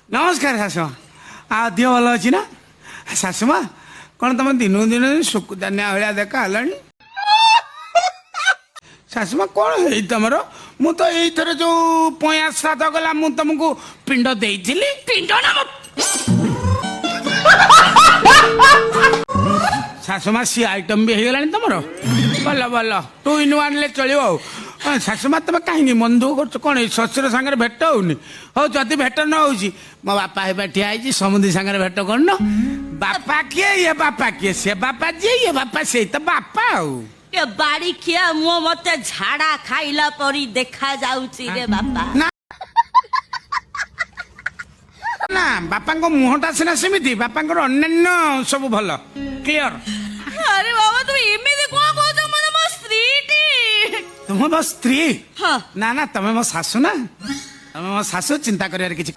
ନମସ୍କାର ଶାଶୁମା। ଆଉ ଦିହ ଭଲ ଅଛି ନା ଶାଶୁମା? କ'ଣ ତମ ଦିନକୁ ଦିନ ସୁକୁଦାନିଆ ଭଳିଆ ଦେଖା ହେଲାଣି ଶାଶୁମା? କ'ଣ ହେଇ ତମର? ମୁଁ ତ ଏଇଥର ଯୋଉ ପଇଁଆ ଶ୍ରାଦ୍ଧ ଗଲା, ମୁଁ ତମକୁ ପିଣ୍ଡ ଦେଇଥିଲି। ପିଣ୍ଡ ନା ମୋ ଶାଶୁମା, ସିଏ ଆଇଟମ୍ ବି ହେଇଗଲାଣି ତମର। ଭଲ ଭଲ, ଟୁ ଇନ୍ ୱାନ୍ରେ ଚଳିବ। ଆଉ ହଁ, ଶାଶୁମା, ତମେ କାହିଁକି ମନ ଦୁଃଖ କରୁଛ? କ'ଣ ଏଇ ଶ୍ୱଶୁର ସାଙ୍ଗରେ ଭେଟ ହଉନି? ହଉ, ଯଦି ଭେଟ ନ ହଉଛି, ମୋ ବାପା ହେବା ଠିଆ ହେଇଛି, ସମୁଦି ସାଙ୍ଗରେ ଭେଟ କରୁନ। ବାପା କିଏ, ଇଏ ବାପା କିଏ? ସେ ବାପା ଯିଏ, ଇଏ ବାପା, ସେଇ ତ ବାପା ଆଉ। ଏ ବାଡି ଖିଆ ମୁହଁ ମତେ ଝାଡା ଖାଇଲା ପରି ଦେଖା ଯାଉଛି ରେ ବାପା? ନା ନା, ବାପାଙ୍କ ମୁହଁଟା ସିନା ସେମିତି, ବାପାଙ୍କର ଅନ୍ୟାନ୍ୟ ସବୁ ଭଲ, କ୍ଲିଅର। ଆରେ ବାବା, ତୁ ଏମିତି କଣ କହୁଛ? ମାନେ ମୋ ସ୍ତ୍ରୀଟି। ତୁମ ମୋ ସ୍ତ୍ରୀ? ହଁ। ନା ନା, ତମେ ମୋ ଶାଶୁ ନା, ତମେ ମୋ ଶାଶୁ, ଚିନ୍ତା କରିବାର କିଛି